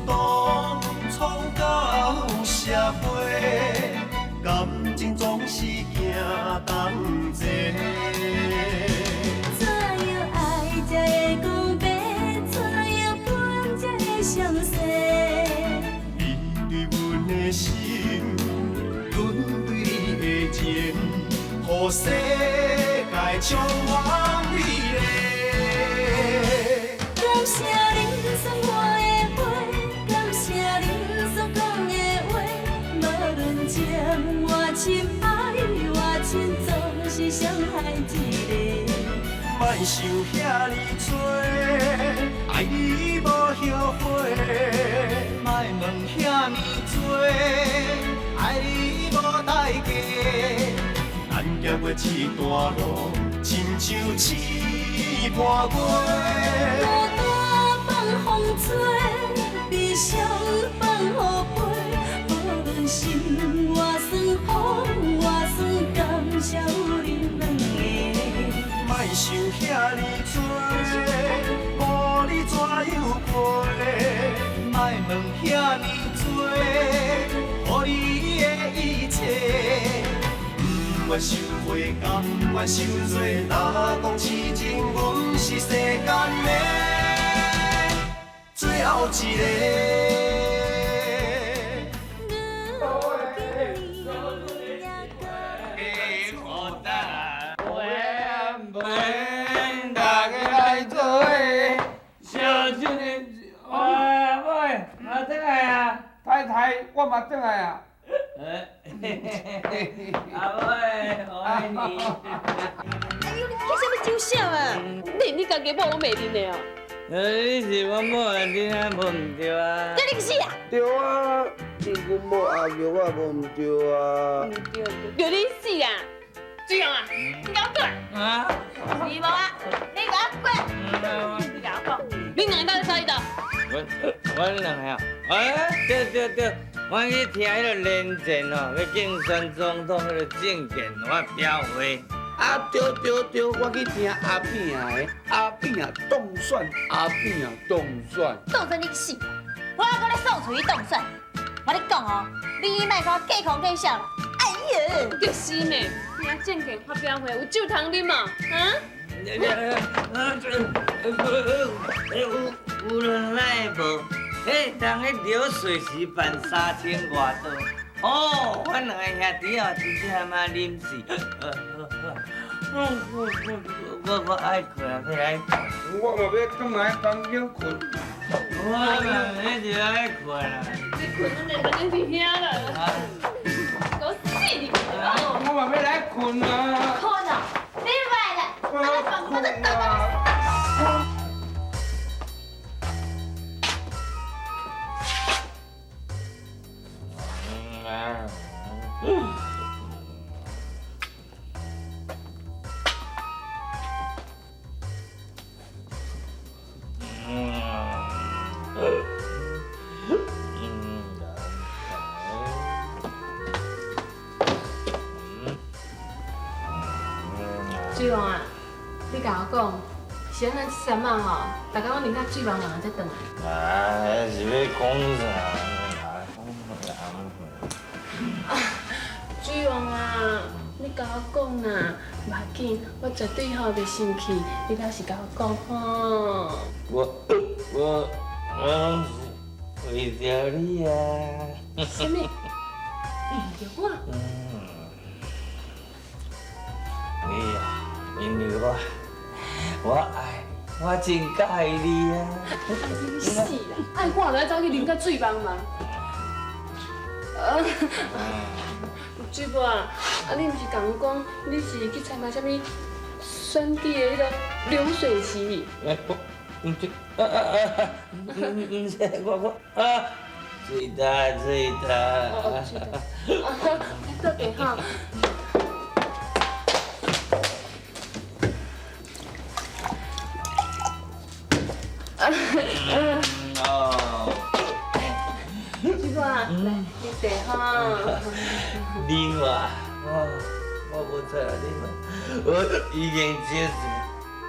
当创到社会，感情总是行同齐。怎样爱才會講白？怎樣分才會詳細？你對阮的心，阮對你的情，予世界充滿美麗。感謝恁送我的花，感謝恁所講的話，無論情偌深，愛偌深，總是傷害一個。莫想遐爾多，愛你無後悔。莫問遐爾多，愛你無代價。咱行過這段路，親像試伴月。孤單放風吹，悲傷放雨飞，無論心偌酸，風偌酸，感謝有恁兩个。莫想遐爾多，無你怎樣過？莫問遐爾多，予你的一切。不願受悔，甘願受罪。若講痴情，阮是世間的最後一个。大家來做伙，小酒的，喂喂，嘛轉來啊！太太，我嘛轉來啊！阿妹，我愛你。哎呦，你起啥物酒痟啊？你家己某攏袂啉的哦？你是我某啊，你哪無毋對啊？叫你去死啊！對啊，你阮某阿玉啊，無毋對啊。毋對，叫你死啊！志勇啊，你共我過來！啊？是無啊？你共我過來！你共我講，恁兩个到底啥意思？阮兩个啊，哎，對對對，阮去聽彼个連戰哦，欲競選總統彼个政見發表會。啊對對對，我去聽阿扁的，阿扁當選，阿扁當選。當選你去死！我還閣咧喪喙當選，我咧講哦，你莫閣假空假笑啦！哎呀，就是呢，聽政見發表會有酒通啉哦，啊？有人來無？彼人彼流水席辦3000外桌，哦，阮兩个兄弟哦，真正嘛啉死。我愛睏啊，欲來。我嘛欲轉來房間睏。我嘛欲就愛睏啊。你睏，咱就等伫遐啦。我死你！我嘛欲來睏啊！睏哦，你來啦！我睏啊！水王啊，你共我講，是按怎這三仔吼，逐工攏啉甲醉茫茫才轉來？啊，是欲講啥？水王啊，你共我講啦，無要緊，我絕對吼袂生氣，你老實共我講吼。我攏是為著你啊。啥物？為著我？你啊，因為我愛你，我真佮意你啊。你死啦！愛我就愛走去啉甲醉茫茫。水某啊，啊你毋是共阮講你是去參加啥物選舉的彼个流水席？欸，毋對，啊啊啊！毋是，我啊，醉焦醉焦。哦，醉焦。啊，你倒茶哈。哦。水某啊，來，啉茶哈。你話，我無錯啦，你話，我已經酒醉，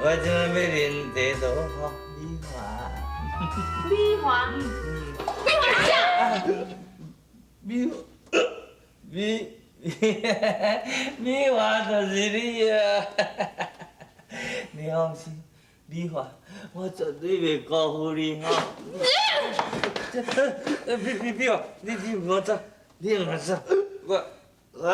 我這擺欲啉茶就好，你話。美华，美华是啥？美美美华就是你啊！你放心，美华，我绝对袂辜负你吼。美美美华，你毋好走，你毋好走，我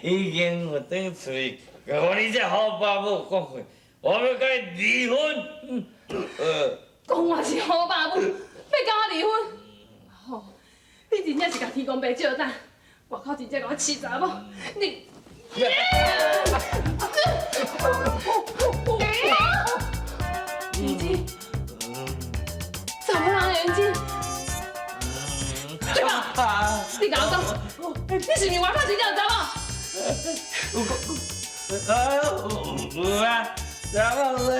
已经有转厝去，共你这好爸母讲过，我欲共伊离婚。讲我是好爸母，欲共我离婚？吼，你真正是共天公伯借胆，外口真正共我饲查某，你。眼睛，查某人的眼睛，对吧？你共我讲，你是毋是外口真正有查某？有啊，查某咧，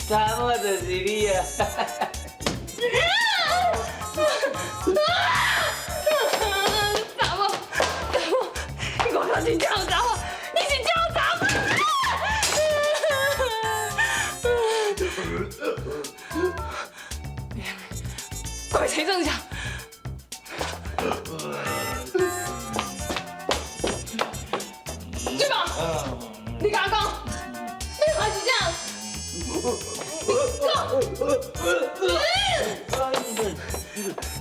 查某就是你啊！查某，查某，你外口真正有查某，你是真有查某！快找郑少！水宝，你共我讲，你还是这样？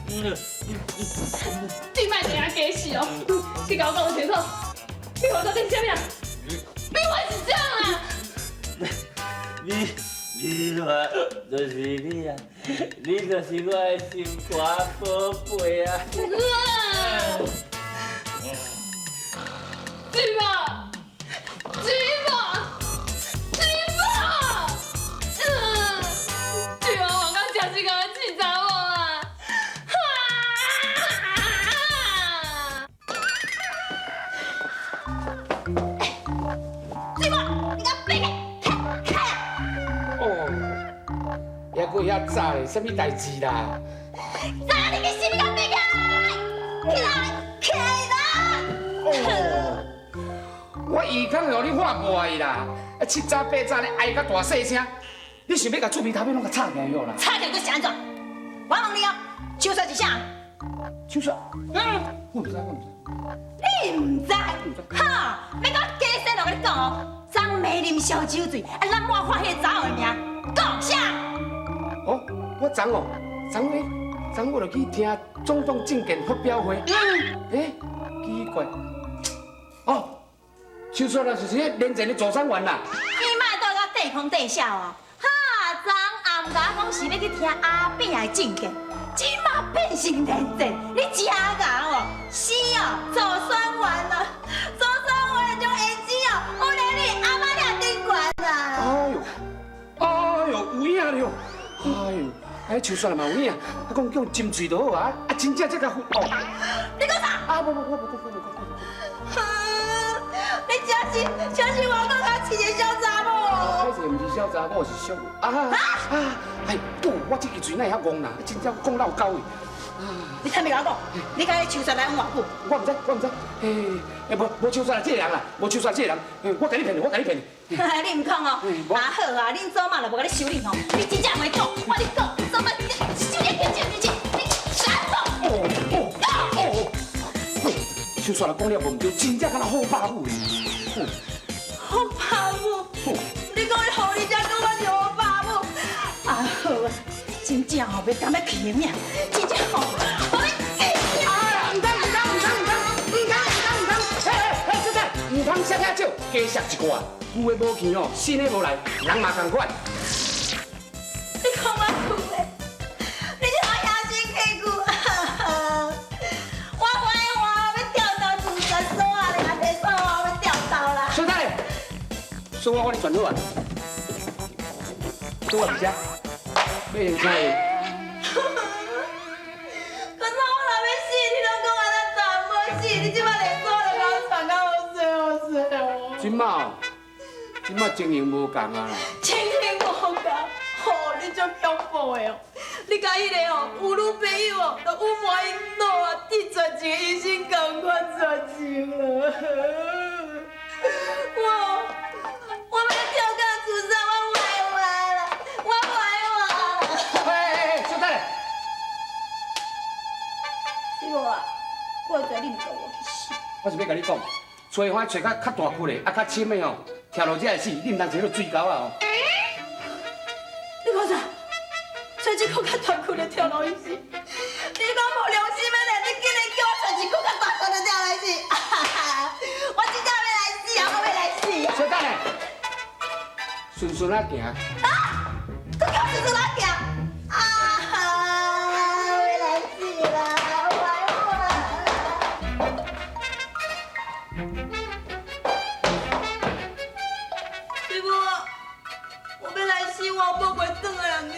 你讲。你莫定假死哦！你共我讲清楚，你话到底是啥物人？你话是这样啊？美美华就是你啊，你就是我的心肝宝贝啊！水宝，水宝，水宝，水宝，我讲真是共我饲查某啊！水宝，你共爬起，起来！哦，犹阁遐早咧，啥物代志啦？早你去死，你共爬起来！起来，起来！哦，我耳孔予你喊破去啦！啊，七早八早咧哀甲大细声，你想欲共厝边头尾拢共吵起来了啦？吵起来阁是按怎？我问你哦，秋雪是啥？秋雪？嗯，我毋知，我毋知。你毋知？哈！欲阁加说落，我共你讲哦，昨暝啉烧酒醉，啊，咱满喊彼个查某的名，讲啥？哦，我昨哦，昨咧，昨我就去听总统政见发表会。嗯。欸，奇怪。哦，秋雪啦，就是彼连战的助产员啦。你莫倒甲地空地痟哦！哈，昨暗共我讲是欲去听阿扁的政见，这马变成连战，你真𠢕哦！是哦，助选员啊，助选员种言子哦，有连你阿妈俩顶悬啊！哎呦，哎呦，有影了！哎呦，哎，秋雪嘛有影，啊，讲叫斟喙就好啊，啊，真正这个哦。你讲啥？啊，无无，我无讲，我无讲，我无讲。你真是真是外口较饲一个小查某哦！这毋是小查某，是小啊啊！哎，哦，我这支喙哪会遐戆啦？真正讲漏狗的。你坦白共我讲，你共彼秋雪来往偌久？我毋知，我毋知。嘿，无无秋雪这个人啦，无秋雪这个人，我共你骗你，我共你骗你。你毋讲哦？啊好啊，恁祖妈若无共你修理吼，你真正袂讲。我跟你讲，祖妈修理你，修理你，你傻讲。哦哦哦！秋雪若讲了无毋对，真正敢若好爸母咧。好爸母？你讲你予你才讲我是好爸母？啊好啊，真正吼袂甘欲去的命，真正吼，我欲去啊！毋通毋通毋通毋通毋通毋通！嘿嘿，小姐，毋通摔遐少，加摔一寡。旧的无去哦，新的无来，人嘛仝款。你讲我旧的，你这好野心客旧。我怀我欲跳刀自杀锁啊咧，啊提锁我欲跳刀啦。小姐，锁我帮你转好啊。锁我伫遮，欲用啥？可是我若欲死，你拢讲我咧转无死，你这摆连锁都共我传到好衰好衰哦。这马哦，这马情形无仝啊啦。情形无仝，吼，你足恐怖的哦！你共彼个哦有女朋友哦，都隐瞒𪜶老啊，对全情医生仝款绝情了。我我欲跳到自杀，我袂活啦，我袂活啦。我会知你毋共我去死。我是欲共你讲，吹风吹较较大窟的，啊较深的吼，跳落才会死，你毋通揣落水沟仔哦。你讲啥？揣一箍较大窟的跳落去死？你讲无良心的咧！你竟然叫我揣一箍较大窟的跳落去死！我真正欲来死啊！我欲来死啊！小等下，顺顺仔行。啊！阁叫顺顺仔行？啊！欲来死啦！我对无？我欲来死，我无袂转来啊你。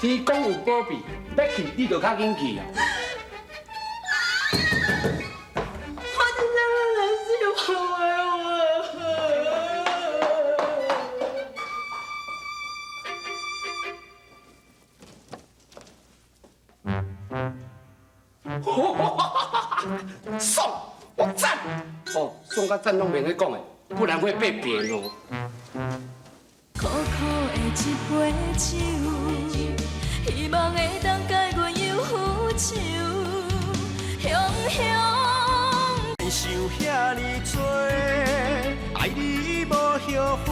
天公有保庇，欲去你就较紧去啊！我真正欲来死，我袂活。爽，我赞！哦，爽甲赞拢免去讲的，不然会被扁哦。苦苦的一杯酒，希望会当解阮忧愁。雄雄。想遐尔多，爱你无后悔，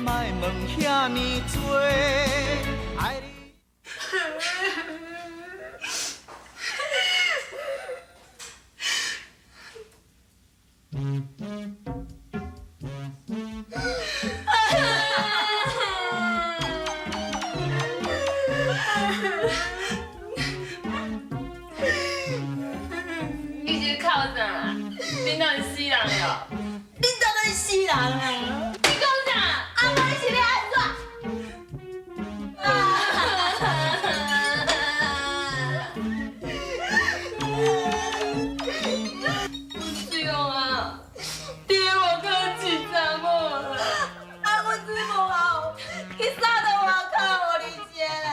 莫问遐尔多，爱你。你是哭啥啦？你哪是死人了？你当然是死人啊！你讲啥？阿妈，你是欲按怎？水王啊，伫外口饲查某啦。啊，阮水无后，去扫到外口予你食啦。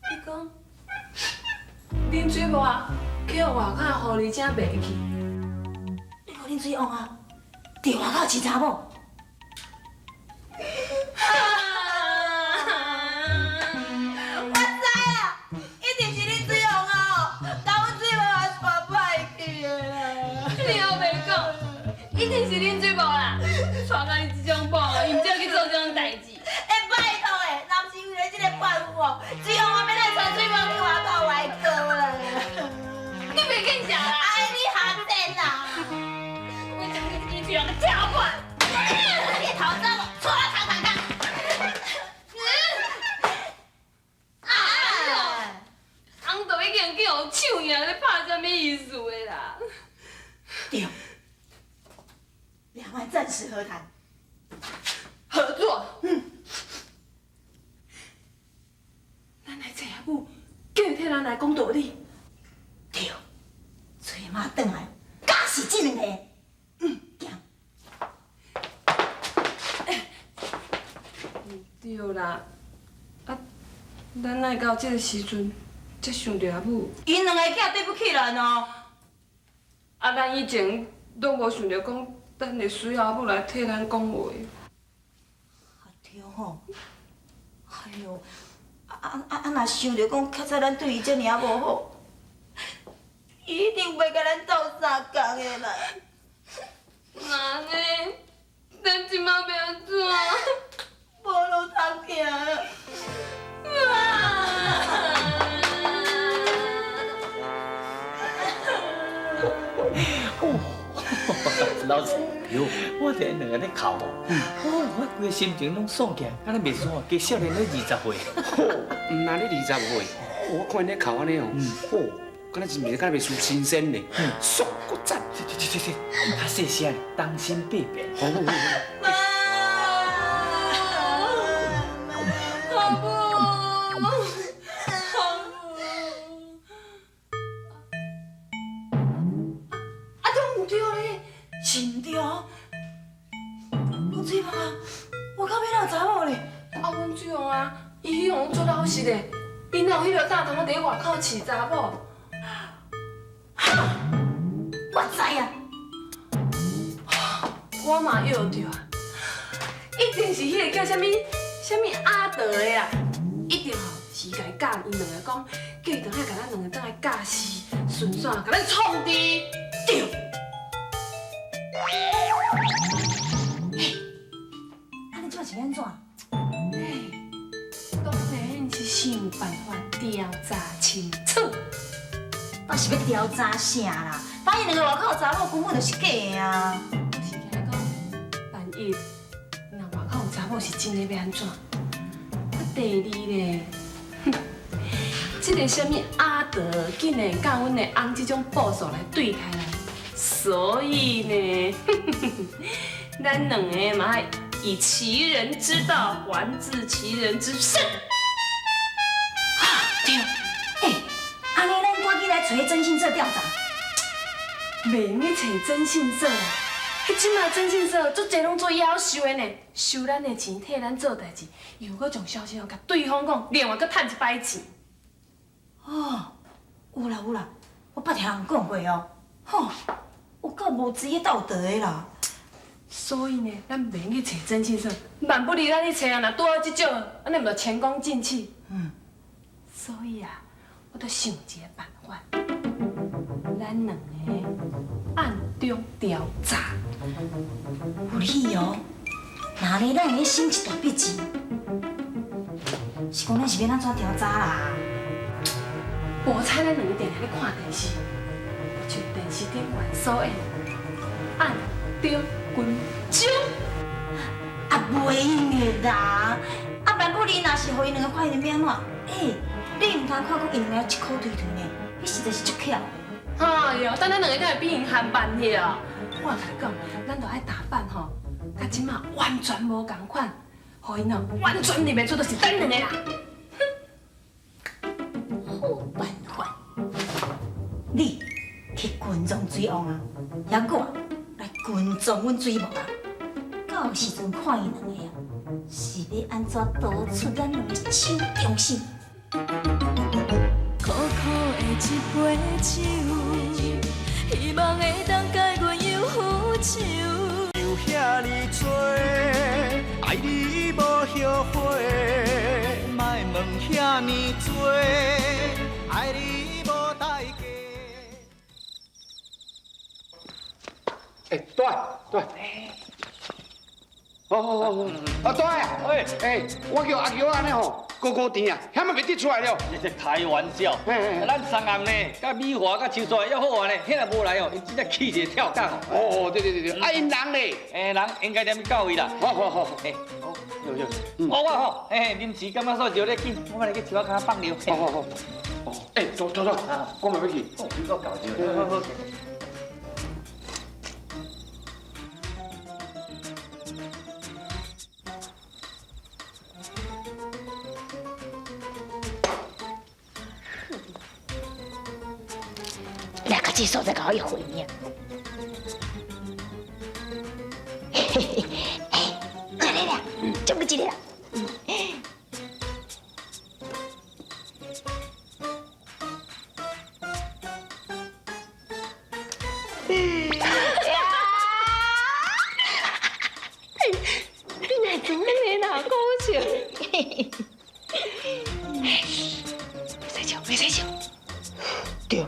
你讲，恁水某啊，去予外口的狐狸精卖去？你讲恁水王啊，伫外口饲查某？我知啦，一定是恁水王啊，共阮水某啊带歹去的啦。你又袂讲，一定是恁水某啦，带到你这种某，伊毋才去做这种代志。欸，拜托的，若毋是为了这个伴夫哦，水王啊，欲来带水某去外口歪哥啦。你袂紧食啦？哎，你下贱啦！我将你这支喙给跳破！你头走，错啊，空空空！啊！翁都已经去予抢赢，咧拍啥物意思的啦？对，两岸暂时和谈，合作。嗯。咱来找阿母，叫伊替咱来讲道理。对，揣妈转来，假是这两个。嗯，行。对啦，啊，咱爱到这个时阵才想著阿母。𪜶两个囝对不起咱哦。啊，咱以前拢无想著讲，咱会需要阿母来替咱讲话。啊对吼，哎哟，若想著讲较早咱对伊这尔啊无好，伊一定袂共咱斗相共的啦。那按呢，咱这摆欲按怎？无路通行。老师，我听两个咧哭哦，我规个心情拢爽起来，敢若袂输哦，加少年咧20岁。毋若咧20岁，我看𪜶咧哭按呢哦，敢若真袂，敢若袂输新鲜呢，爽阁赞！去去去去，较细声，当心八变。好好好。阿母，阿母，啊，都毋对咧，是毋对？阮水王啊，外口欲哪有查某咧？啊，阮水王啊，伊彼项足老实的，伊哪有彼落胆通伫外口饲查某？哈，我知啊，我嘛约著啊，一定是彼个叫啥物啥物阿德的啊，一定吼是共伊教𪜶两个讲，叫伊转来共咱两个转来教示，顺线共咱创治。对。欸，啊你这是欲按怎？欸，当然是想办法调查清楚。我是欲调查啥啦？反正两个外口查某根本就是假的啊！我是惊讲，万一若外口有查某是真的，欲按怎？啊，第二咧，哼，这个啥物阿德竟然佮阮的翁这种报数来对开来，所以呢，咱两个嘛爱以其人之道还治其人之身。啊，对，欸，按呢咱赶紧来揣征信社调查。袂用去揣征信社啦，彼这马征信社足济拢做夭寿的呢，收咱的钱，替咱做代志，又阁将消息哦，共对方讲，另外阁趁一摆钱。哦，有啦有啦，我捌听人讲过哦，吼，有够无职业道德的啦。所以呢，咱袂用去揣征信社，万不离咱去揣啊，若拄好这种，按呢毋就前功尽弃。嗯。所以啊，我就想一个办法，咱两个暗中调查。有理哦，若咧咱会省一大笔钱，是讲咱是欲按怎调查啦？无彩咱两个定定咧看电视，像电视顶悬所演，暗中跟踪。啊，袂用的啦！啊，万不离若是予𪜶两个发现，欲按怎？欸，你毋通看讲𪜶两个一箍推推呢，彼实在是足巧。哎哟，等咱两个敢会比𪜶还慢去哦？我共你讲，咱著爱打扮吼，佮这马完全无仝款，予𪜶吼完全认袂出，就是咱两个啦。好办法，你去跟踪水王啊，抑我来跟踪阮水母啊。到时阵看𪜶两个啊，是欲按怎逃出咱两个手中心？苦苦的一杯酒，希望会当解阮忧愁。有遐呢多，爱你无后悔，莫问遐呢多，爱你无代价。欸，对对。好好好好，啊对啊，欸欸，我叫阿娇按呢吼，高高甜啊，遐嘛袂得出来了。你这开玩笑，咱上暗呢，佮美华佮秋山约好啊呢，遐若无来哦，𪜶真正气一个跳脚哦。哦，对对对对，啊𪜶人咧？欸，人应该踮到位啦。好好好，欸，好，有有，我吼，欸，临时感觉说尿咧紧，我来去树仔跤放尿。好好好，哦，欸，走走走，我嘛欲去。哦，你阁搞笑。好好。来到这所在，共我约会尔。嘿嘿嘿，来来来，就这个啦。你哪会做按呢啦？讲笑。袂使笑，袂使笑。对。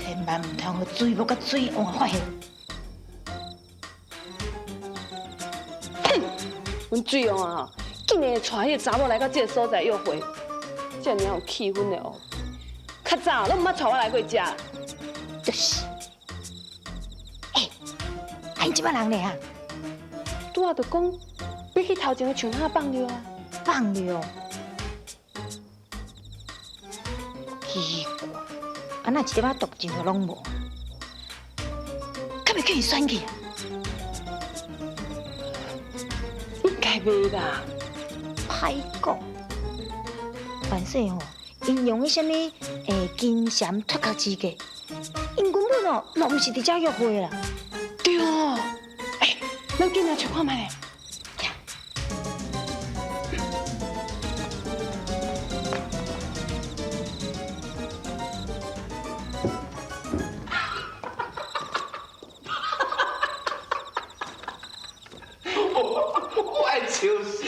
千万毋通予水母佮水王发现。哼，阮水王啊，竟然会带彼个查某来到这个所在约会，遮尔有气氛的哦。较早拢毋捌带我来过遮。就是。欸，啊𪜶这摆人咧啊？拄仔就讲欲去头前的树下放尿啊。放尿？奇怪。啊，哪一点仔动静都拢无，敢会叫𪜶选去啊？应该袂吧？歹讲。反正吼，𪜶用彼啥物金蝉脱壳之计，𪜶根本哦，拢毋是伫遮约会啦。对哦，欸，咱紧来揣看觅咧。我爱笑死！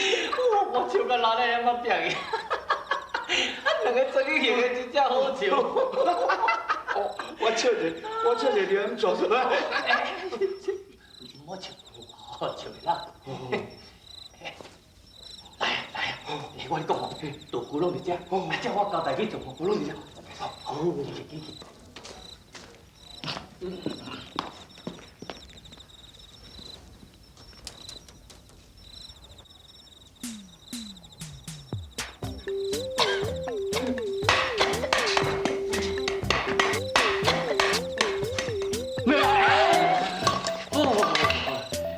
我笑到老奶奶捌变去。啊，两个做去型的真正好笑。我笑者，我笑者你按做出来。唔好笑，好笑啦。来来，我跟你讲哦，道具攏佇遮，啊，这我交代去做，我攏佇遮。好，去去去。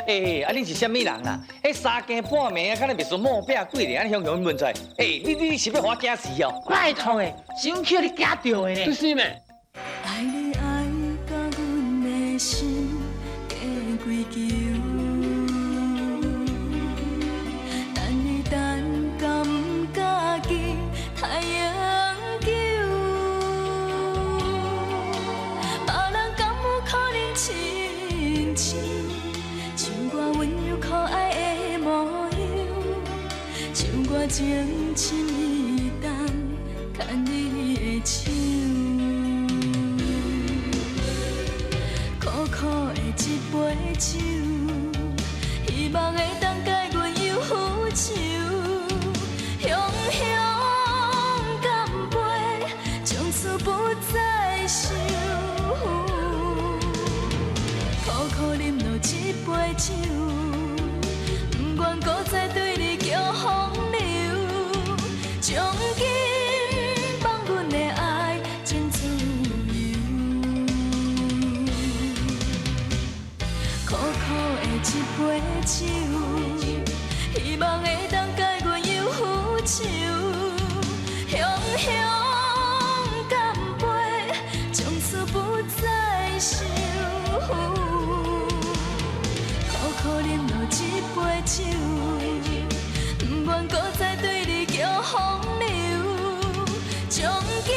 欸，啊，恁是啥物人啦？欸，三更半暝啊，敢若袂顺某壁鬼咧，按呢雄雄问出来。欸，你是欲予我惊死哦？拜托的，伤去你惊著的呢。就是咩？爱你爱甲阮的心加几球，等你等甲毋家己太永久，别人敢有可能亲像？像我温柔可爱的模样，像我情深意重牵你的手，苦苦的一杯酒，希望会当解阮忧愁，雄雄干杯，从此不再愁。苦苦饮落一杯酒，不愿阁再对你叫风流，将今放阮的爱真自由。苦苦的一杯酒，希望会当解阮忧愁，雄雄干杯，从此不再愁。苦苦饮落一杯酒，不愿阁再对你叫风流，将今